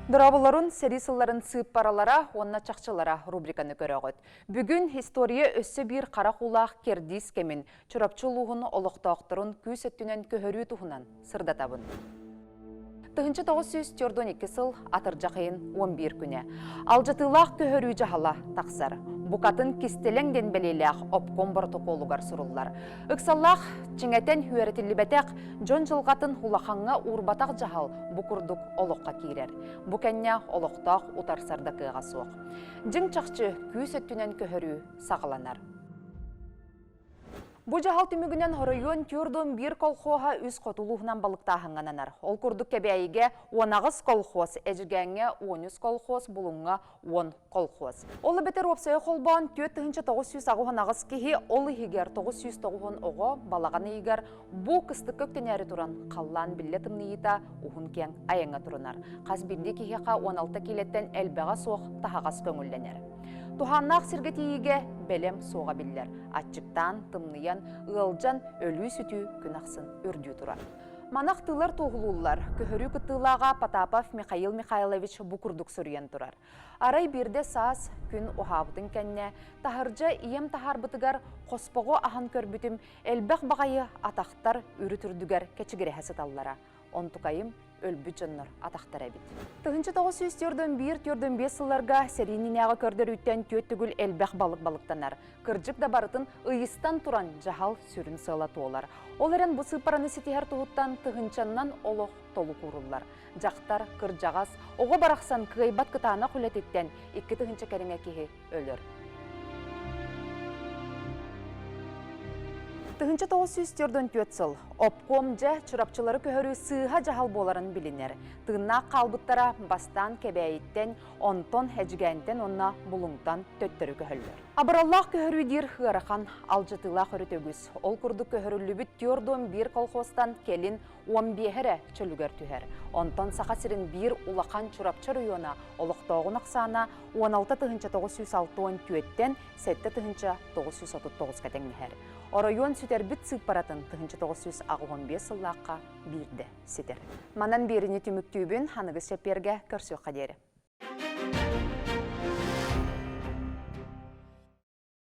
Дорооболорун сэрии сылларын сыыппаралара уонна чахчылара рубриканы көрөҕүт. Бүгүн история өссө биир харах уулаах кэрдиис кэмин Чурапчы улууһун олохтоохторун күүс өттүнэн көһөрүү туһунан сырдатабын. 1942 сыл атырдьах ыйын 11 күнэ. Алдьатыылаах көһөрүү дьаһала тахсар. Букатын кистэлэҥ диэн бэлиэлээх обком боротокуолугар суруллар. Ыксаллаах чиҥэтэн үөрэтиллибэтэх дьон дьылҕатын улахаҥҥа уурбатах дьаһал бу курдук олоххо киирэр. Бу кэннэ олохтоох утарсар да кыаҕа суох. Дьиҥ чахчы күүс өттүнэн көһөрүү саҕаланар. Бу дьаһал түмүгүнэн оройуон түөрт биир колхоһа үс хоту улууһунан балыктааһыҥҥа ананар. Ол курдук Кэбээйигэ 18 колхоз, Эдьигээҥҥэ 13 колхоз, Булуҥҥа 10 колхоз. Ол эбэтэр уопсайа холбоон 4988 киһи, ол иһигэр 990 оҕо балаҕан ыйыгар бу кыстыкка үктэнээри туран халлаан биллэ тымныйыыта уһун киэҥ айаҥҥа турунар. Хас биирдии киһиэхэ 16 киилэттэн элбэҕэ суох таһаҕас көҥүллэнэр. Туһааннаах сиргэ тиийиигэ бэлэм суоҕа биллэр. Аччыктаан, тымныйан, ыалдьан өлүү-сүтүү күн ахсын үрдүү турар. Манах тыылар туоһулууллар. Көһөрүү кыттыылааҕа Потапов Михаил Михайлович бу курдук суруйан турар. Арай биирдэ саас күн уһаабытын кэннэ таһырдьа ийэм таһаарбытыгар хоспоҕу аһан көрбүтүм элбэх баҕайы атахтар үрүт үрдүгэр кэчигирэһэ сыталлара. Онтукайым өлбүт дьоннор атахтара эбит. 1941-45 сылларга сэрии иннинээҕи көрдөрүүттэн түөрт төгүл элбэх балык балыктанар. Кырдьык да барытын ыйыстан туран дьаһал сүрүн сыала туолар. Ол эрэн бу сыыппараны ситиһэр туһуттан тыһыынчаннан олох толук ууруллар. Дьахтар, кырдьаҕас, оҕо барахсан кыайбат кытаанах үлэтиттэн 2000 кэриҥэ киһи өлөр. 1944 сыл обком дьэ Чурапчылары көһөрүү сыыһа дьаһал буоларын билинэр. Тыыннаах хаалбыттара бастаан Кэбээйиттэн, онтон Эдьигээнтэн уонна Булуҥтан төттөрү көһөллөр. Абыраллаах көһөрүү диир ыарахан, алдьатыылаах өрүт үгүс. Ол курдук көһөрүллүбүт 41 колхозтан кэлин 15 эрэ чөлүгэр түһэр. Онтон Саха сирин биир улахан Чурапчы оройуона олохтооҕун ахсаана 16 964-тэн 7939-ка тэҥнэһэр. Оройуон сүтэрбит сыыппаратын 1985 сыллаахха биирдэ ситэр. Манан биэрини түмүктүүбүн, аныгы чэппиэргэ көрсүөххэ диэри.